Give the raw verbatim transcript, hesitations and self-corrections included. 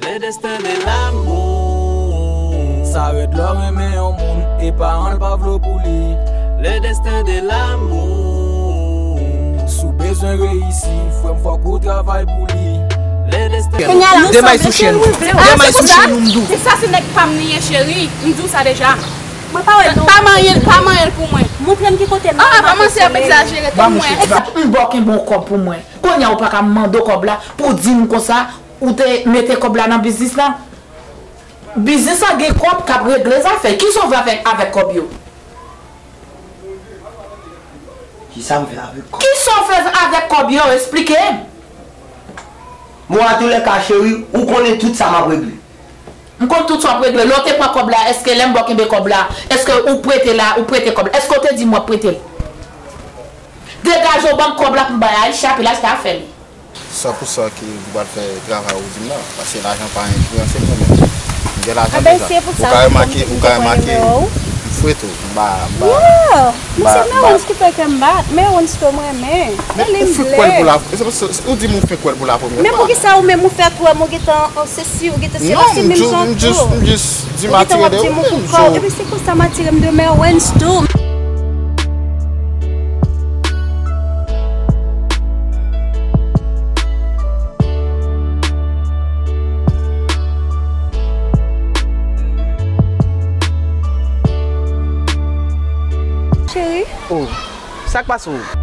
Le destin de l'amour. Sa rèd lè w renmen yon moun e paran l pa vle w pou li. Le destin de l'amour. Si w bezwen reyisi, frè m, fòk ou travay pou li. Le destin. Kounye a la, m sanble cheri. Demay sou chèn ou. Ah, demay sou chèn ou, m di w. Se sa, se nèg pa m li ye, cheri. M di w sa deja. Mwen pa wè non. Pa manyen l, pa manyen l pou mwen. Montre m ki kote l. Ah, pa kòmanse ap egzajere tou mwen. M ba w kenbe yon kòb pou mwen. Kounye a ou pa ka mande w kòb la pou w di m konsa ou te mete kòb la nan biznis la. Biznis la gen kòb k ap regle zafè. Kisa w vle avèk, avèk kòb yo? Kisa m fè avèk kòb? Kisa w fè avèk kòb yo? Esplike m. Bon, atoulèka, cheri, ou konnen tout sa m ap regle. M konn tout sa w ap regle. Lè w te pran kòb la, èske lè m ba w kenbe kòb la, èske ou prete la, ou prete kòb la? Èske w te di m w ap prete l? Degaje w ban m kòb la pou m bay Aisha, pou l achte afè li. San pou san ke ou pral fè travay ou di m nan, paske lajan pa enfliyanse m nan menm. M gen lajan deja. Ou ka remake, ou ka remake, m fre tou. M ba, m ba, yeah, m ba, se Mewens ki fè kè m bat. Mewens ke m renmen. Men ou fenk kwè l pou la, se, se, se, ou di m ou fenk kwè l pou la premyè fwa. Men poukisa ou menm ou fè kwè m, ou gentan, oh, se si, ou gentan se paske menm jan tou. Non, m jis, m jis, m jis di m atire de ou menm. Epi se konsa m atire m de Mewens tou. Cheri. Oh, sa k pase w?